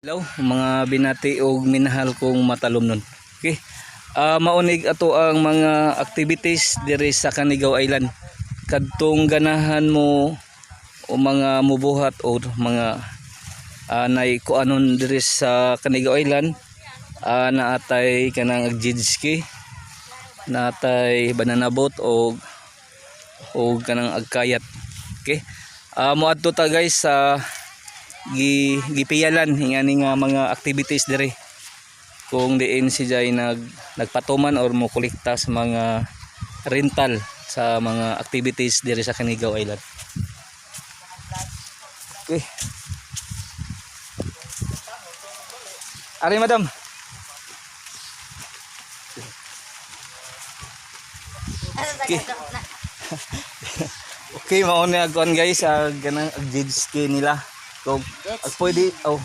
Hello, mga binati og minahal kong matalomnon. Okay. Maunig ato ang mga activities diri sa Canigao Island. Kadtong ganahan mo o mga mubuhat o mga nay kuanon diri sa Canigao Island, naatay kanang ag jet ski, naatay banana boat o kanang ag kayak. Okay. Moadto ta, guys, sa gipiyalan ingani nga mga activities diri kung diin si Jay nagpatuman or mo kolekta sa mga rental sa mga activities diri sa Canigao Island. Okay. Ari, madam. Okay. Okay, mao ni ag kuan, guys, ag ganang ag jet ski nila. Kung ag pwede, oh.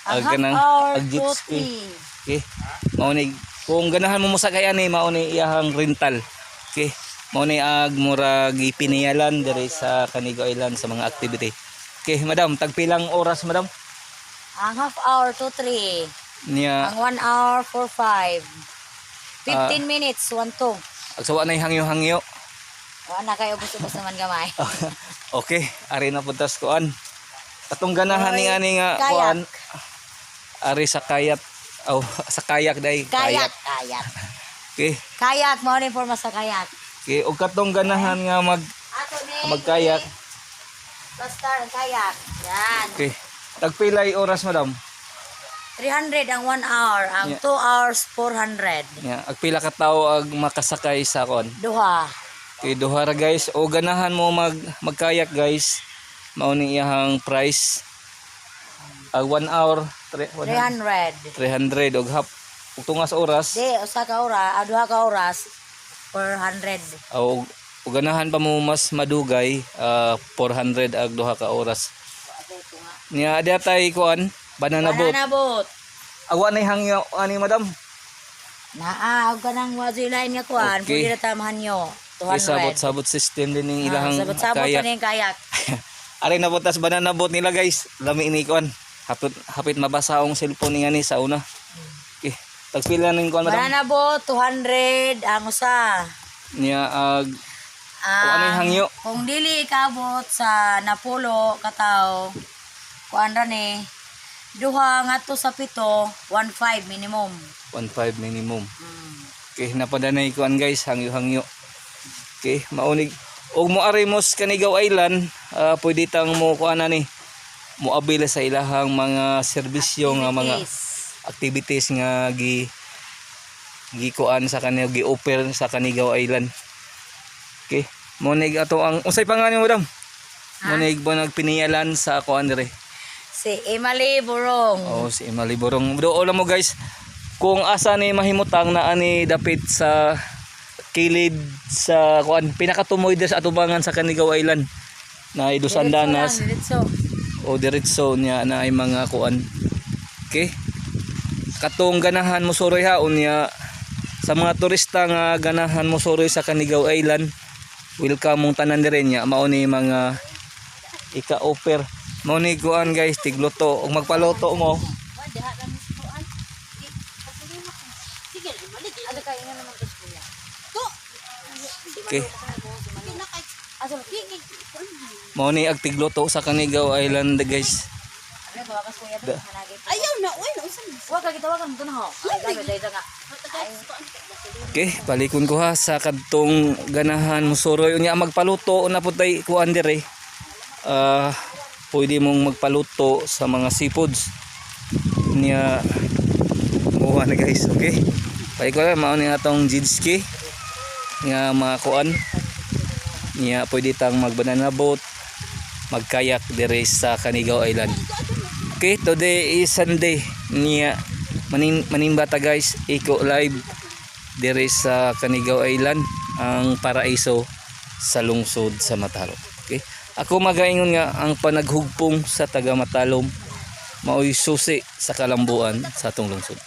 Ang Ag half ganang hour, ag jet ski. 2-3. Okay. Mao ni kung ganahan mo mosakay ani, mao ni iyahang rental. Okay. Mao ni ag murag gipiniyalan diri sa Canigao Island sa mga activity. Okay, madam, tagpilang oras, madam? Ang half hour, 2-3. Niya Ang 1 hour, 4-5. 15 minutes, 1-2. Ag sawa na hangyo-hangyo. Wala na kayo, ubos-ubos naman gamay. Okay, ari na puntas kuan. Atong ganahan ni Oy, ani nga kayak. kuan. Ari sa kayak. Oh, sa kayak day. Kayak, kayak. Okay. Kayak, mao ni forma sa kayak. Okay, ug katong ganahan nga mag Ato ni. magkayak. Basta ang kayak. Yan. Okay. Tagpilay oras, madam? 300 ang 1 hour, ang 2 hours 400. Yeah, ag pila ka tawo ag makasakay sa kuan? Duha. Okay, duha ra, guys. O ganahan mo magkayak, guys. Mao ni iyahang price. Ag 1 hour 300. 300 og half ug tungas oras. Di usa ka oras, duha ka oras 400. O ug ganahan pa mo mas madugay, 400 ag duha ka oras. Nya adi tay kuan, banana boat. Banana boat. Awa nay hangyo ani, madam? Naa, og kanang wa lain nga kuan, pwede ra tamahan nyo. Okay, 200. sabot-sabot system din ning ilahang Sabot-sabot kayak. pa ning kayak. Ari na butas banana boat nila, guys. Lami ni kuan. Hapit hapit mabasa ang cellphone ni ani sa una. Okay. Tagpila ning kuan, madam? Banana boat 200 ang usa. Niya ag Ang, ano yung hangyo? Kung dili ikabot sa napulo kataw, kuan ra ni duha ngadto sa 7, 1.5 minimum. 1.5 minimum. Okay, napadanay kuan, guys, hangyo-hangyo. Okay, maunig og mo ari mo sa Canigao Island, pwede tang mo kuan ani mo abila sa ilahang mga serbisyo nga mga Activities. Activities nga gikuan sa kanila, gi-offer sa Canigao Island. Okay, monig ato ang unsay pangalan mo, madam? Monig ba nagpiniyalan sa kuan dire? Si Emily Burong. Oh, si Emily Borong. Do alam mo, guys, kung asa ni mahimutang na ani dapit sa kilid sa kuan, pinakatumoy dir sa atubangan sa Canigao Island na Idusandanas Diretso lang, diretso. O diretso niya na ay mga kuan. Okay. Katong ganahan mo suroy ha, unya sa mga turista nga ganahan mo suroy sa Canigao Island, welcome mong tanan dire. Niya mao ni mga ika-offer. Mao ni kuan, guys, tigluto ug magpaluto mo. Ano kayo nga naman gusto kuya? Okay. Mao ni ag tigluto sa Canigao Island, guys. Ano ba kas kuya? Da. Ayaw na, uy, nausan. Wa ka gitawagan mo na ho. Ay, gabi dahil nga. Okay, balikon ko ha sa kadtong ganahan mo suroy unya magpaluto na pud tay kuan dire. Pwede mong magpaluto sa mga seafoods. Niya muha na, guys, okay? Balik ko lang mao ni atong jet ski nga mga kuan. Niya pwede tang mag banana boat, magkayak dire sa Canigao Island. Okay, today is Sunday. Niya manimba ta, guys, Eco Live dire sa Canigao Island, ang paraiso sa lungsod sa Matalom. Okay? Ako magaingon nga ang panaghugpong sa taga Matalom maoy susi sa kalambuan sa atong lungsod.